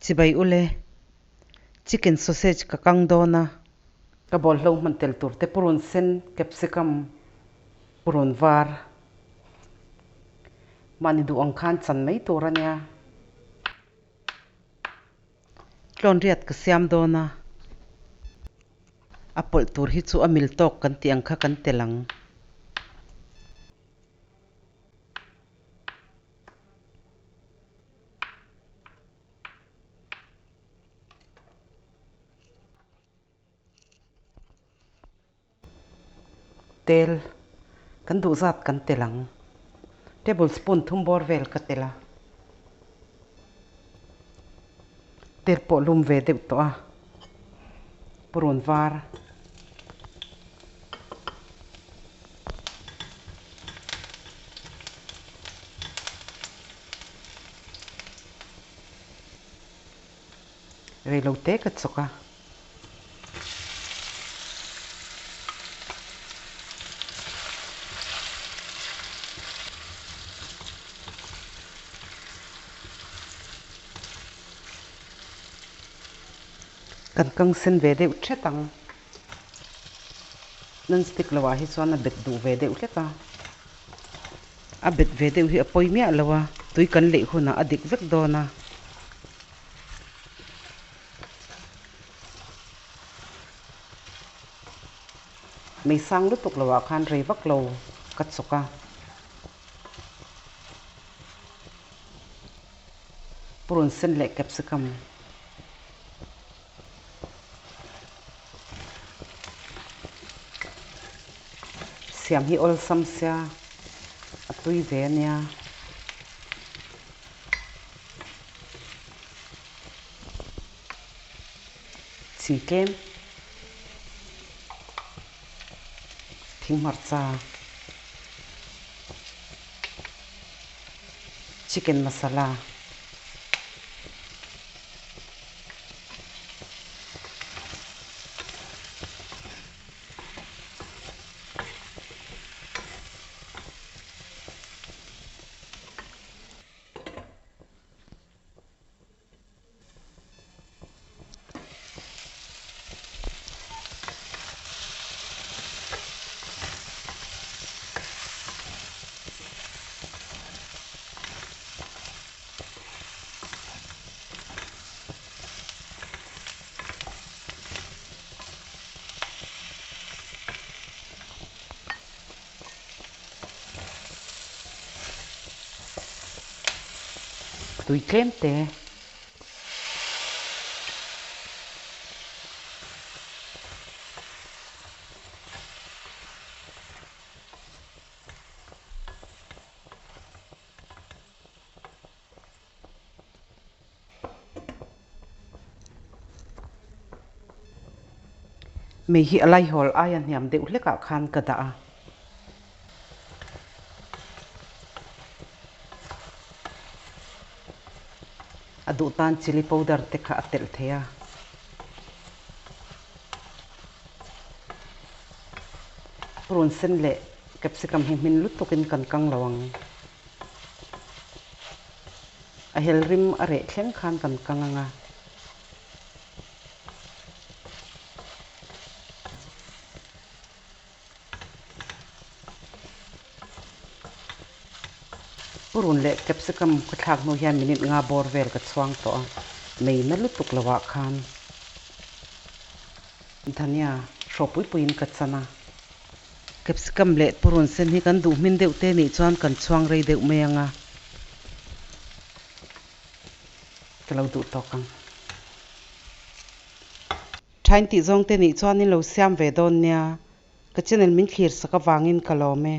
Chibai ule, chicken sausage ka kang dawn a. Ka bawlhlo hman tel tur te purun sen, capsicum, purun var mahni duh ang khan chan mai tur a nia. Tlawn riat ka siam dawn a, a pawlh tur hi chu a mil tawk kan tih ang kha kan tel ang. Tel kan duh zat kan tel ang. Table spoon thum bawr vel ka tel a. Tel pawh lum ve deuh tawh a. Purun var. Reilo te ka chawk a. Kan kang sen ve deuh thet ang. Non stick lo ah hi chuan a bet duh ve deuh hlek a. A bet ve deuh hi a pawi miah lo a, tui kan leih hunah a dik vek dawn a. Mei sang lutuk lo ah khan rei vak lo ka chawk a. Purun sen leh capsicum. Siam hi awlsam sia a tui ve a nia. Chi tlem thing hmarcha chicken masala. Tui tlem te. Mei hi a laihawl aia hniam deuh hlekah khan ka dah a. A duh tan chilli powder te kha a telh thei a. Purun sen leh capsicum hi hmin lutukin kan kang lo ang. A hel rim a reh thleng khan kan kang ang a. Purun leh capsicum ka thlak hnu hian minute nga bawr vel ka chhuang tawh a, mei na lutuk lo ah khan dhania hrawh pui puiin ka chan a. Capsicum leh purun sen hi kan duh hmin deuh te nih chuan kan chhuang rei deuh mai ang a, ka lo duh tawk ang. Thain tih zawng te nih chuan in lo siam ve dawn nia, ka channel min thlir sak avangin ka lawm e.